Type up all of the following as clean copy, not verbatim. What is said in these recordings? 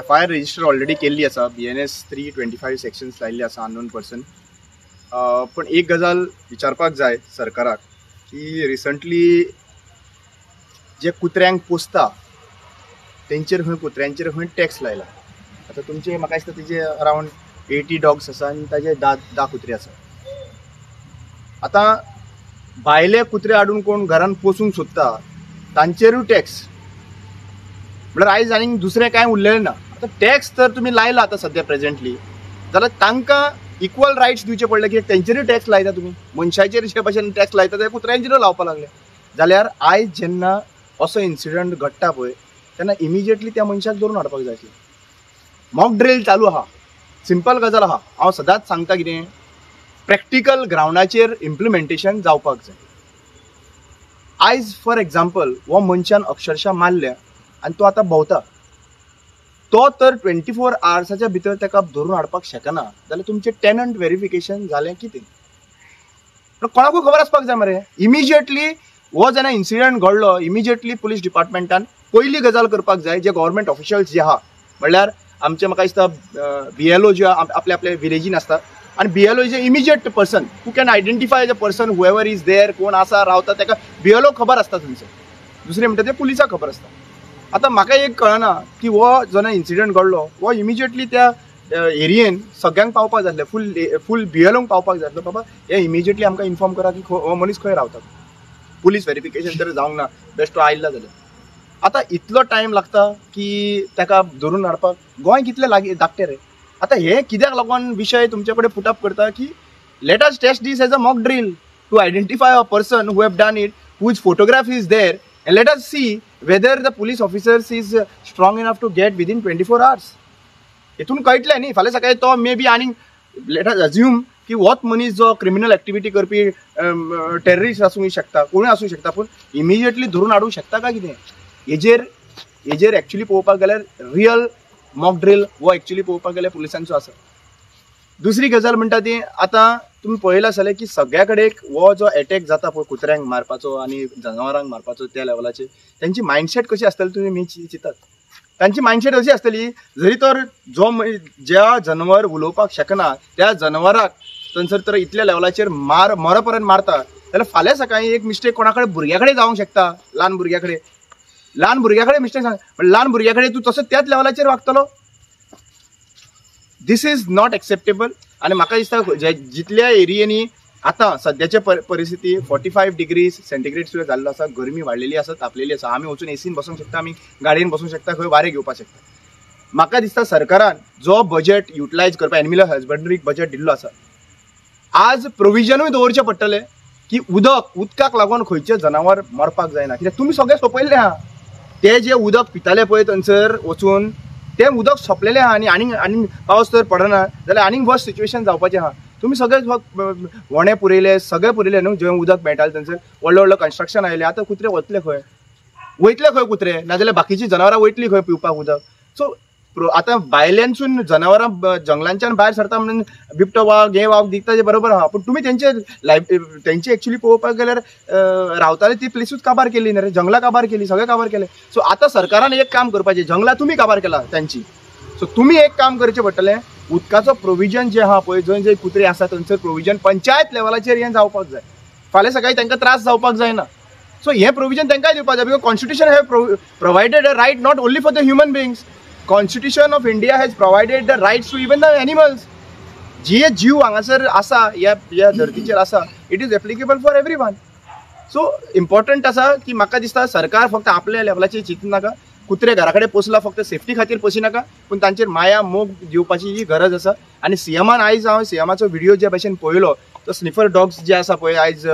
FIR register already केल्ली आसा. BNS 325 sections लायिल्ले आसा अननोन पर्सन. पण एक गजाल विचारपाक जाय सरकाराक की रिसंटली जे कुत्र्यांक पोसता तेंचेर खंय कुत्र्यांचेर खंय टॅक्स लायला. आतां तुमचे म्हाका दिसता तेजे अरावंड 80 डॉग्स आसा आनी ताजे 10 कुत्रे आसा. आतां भायले कुत्रे हाडून कोण घरान पोसूंक सोदता तांचेरूय टॅक्स, म्हळ्यार आयज आनीक दुसरें कांय उरलेलें ना. आतां टॅक्स तर तुमी लायला आतां सद्या प्रेजेंटली, जाल्यार तांकां इक्वल रायट्स दिवचे पडले की तेंचेरूय टॅक्स लायता तुमी. मनशाचेर जे भशेन टॅक्स लायता ते कुत्र्यांचेरूय लावपाक लागले. जाल्यार आयज जेन्ना असो इन्सिडंट घडटा पळय तेन्ना इमिजिएटली त्या मनशाक धरून हाडपाक जाय आसलें. मॉक ड्रील चालू आहा, सिंपल गजाल आहा. हांव सदांच सांगता कितें, प्रॅक्टिकल ग्रावंडाचेर इम्प्लिमेंटेशन जावपाक जाय. आयज फॉर एग्जाम्पल हो मनशान अक्षरशा मारल्या आनी तो आतां भोंवता, तो तर 24 आवर्साच्या भितर ताका धरून हाडपाक शकना जाल्यार तुमचें टेनंट वेरिफिकेशन जालें कितें? पण कोणाकूय खबर आसपाक जाय मरे. इमिजिएटली हो जेन्ना इन्सिडंट घडलो इमिजिएटली पुलीस डिपार्टमेंटान पयली गजाल करपाक जाय, जे गव्हर्मेंट ऑफिशियल्स जे आहा म्हणल्यार आमचे म्हाका दिसता BLO जे आपल्या आपल्या विलेजीन आसता आनी BLO is a immediate person who can identify the person whoever is there, कोण आसा रावता ताका BLO खबर आसता थंयसर. दुसरें म्हणटा ते पुलिसाक खबर आसता. आतां म्हाका एक कळना की हो जेन्ना इन्सिडंट घडलो हो इमिजिएटली त्या एरियेन सगळ्यांक पावपाक जाय आसलें, फूल BLOंक पावपाक जाय आसलो. बाबा हे इमिजिएटली आमकां इन्फॉर्म करा की हो मनीस खंय रावता. पुलीस वेरिफिकेशन तर जावंक ना, बेश्टो आयला जाल्यार आतां इतलो टायम लागता की ताका धरून हाडपाक. गोंय कितलें लागीं धाकटें रे. आतां हे कित्याक लागून विशय तुमचे कडेन पुट अप करता की let us test this as a mock drill to identify a person who have done it, whose photograph is there, and let us see whether the police officers is strong enough to get within 24 hours. हितून कळटलें न्ही फाल्यां सकाळीं तो may be आनीक let us assume की होच मनीस जो क्रिमिनल एक्टिविटी करपी टेररिस्ट आसूंक शकता, कोणूय आसूंक शकता, पूण इमिजिएटली धरून हाडूंक शकता काय कितें? हेजेर एक्चुअली पळोवपाक गेल्यार रियल मॉक ड्रील हो एक्चुअली पळोवपाक गेल्यार पुलिसांचो आसा. दुसरी गजाल म्हणटा ती आतां तुमी पळयलां आसतलें की सगळ्या कडेन हो जो एटॅक जाता पळय कुत्र्यांक मारपाचो आनी जनावरांक मारपाचो त्या लेवलाचेर तेंची मायंडसेट कशी आसतली तुमी चिंतात. तांची मायंडसेट अशी आसतली जरी तर जो ज्या जनावर उलोवपाक शकना त्या जनावराक थंयसर तर इतल्या लेवलाचेर मर पर्यंत मारता जाल्यार फाल्यां सकाळीं एक मिस्टेक कोणा कडेन भुरग्या कडेन जावंक शकता. ल्हान भुरग्या कडेन, ल्हान भुरग्या कडेन मिस्टेक सांग, ल्हान भुरग्या कडेन तूं तसो त्याच लेवलाचेर वागतलो. This is not acceptable. आनी म्हाका दिसता जितल्या एरियेंनी आतां सद्याचे परिस्थिती 45 डिग्री सेंटीग्रेड सुद्दां जाल्लो आसा, गरमी वाडलेली आसा, तापलेली आसा. आमी वचून एसीन बसूंक शकता, आमी गाडयेन बसूंक शकता, खंय वारें घेवपाक शकता. म्हाका दिसता सरकारान जो बजेट युटिलायज करपाक एनिमल हजबंड्रीक बजेट दिल्लो आसा, आज प्रोविजनूय दवरचें पडटलें की उदकाक लागून खंयचें जनावर मरपाक जायना. कित्याक तुमी सगळें सोंपयल्लें आहा. ते जे उदक पिताले पळय थंयसर वचून तें उदक सोंपलेलें आहा आनी आनीक आनीक पावस तर पडना जाल्यार आनीक वर्स सिच्युएशन जावपाचें आहा. तुमी सगळे व्हणे पुरयले, सगळें पुरयलें न्हू, जंय उदक मेळटालें थंयसर व्हडलें व्हडलें कन्स्ट्रक्शन आयलें. आतां कुत्रे वतले खंय, वयतले खंय कुत्रे? नाजाल्यार बाकीचीं जनावरां वयतलीं खंय पिवपाक उदक? सो आतां भायल्यानसून जनावरां जंगलांच्यान भायर सरता म्हणून बिबटो वाग हे वाग दिसता जे बरोबर आहा, पूण तुमी तेंचे लायफ तेंचे एक्चुअली पळोवपाक गेल्यार रावताले ती प्लेसूच काबार केली न्ही रे, जंगलां काबार केली, सगळें काबार केलें. सो आतां सरकारान एक काम करपाचें, जंगलां तुमी काबार केला तेंची, सो तुमी एक काम करचें पडटलें, उदकाचो प्रोविजन जें आहा पळय जंय जंय कुत्रे आसा थंयसर प्रोविजन पंचायत लेवलाचेर हें जावपाक जाय. फाल्यां सकाळीं तांकां त्रास जावपाक जायना. सो हें प्रोविजन तांकांय दिवपाक जाय, because constitution have provided a right not only for the human beings. Constitution of India has provided the rights to even the animals. जे जीव हांगासर आसा ह्या धर्तीचेर आसा, it is applicable for everyone. So important आसा की म्हाका दिसता सरकार फक्त आपल्या लेवलाचेर चिंतनाका, कुत्रे घरा कडेन पोसला फक्त सेफ्टी खातीर पोसिनाका, पूण तांचेर माया मोग दिवपाची ही गरज आसा. आनी सीएमान आयज हांव सीएमाचो व्हिडियो जे भशेन पळयलो तो स्निफर डॉग्स जे आसा पळय आयज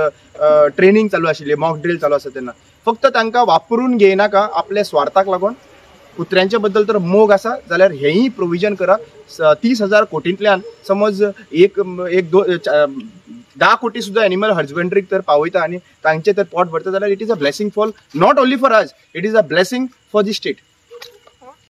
ट्रेनींग चालू आशिल्ली, मॉक ड्रील चालू आसा तेन्ना फक्त तांकां वापरून घेयनाका आपल्या स्वार्थाक लागून. कुत्र्यांच्या बद्दल तर मोग आसा जाल्यार हेंय प्रोविजन करा. 30,000 कोटींतल्यान समज एक एक दोन 10 कोटी सुद्दां एनिमल हजबंड्रीक तर पावयता आनी तांचें तर पोट भरता जाल्यार it is a blessing for not only for us, it is a blessing for the state.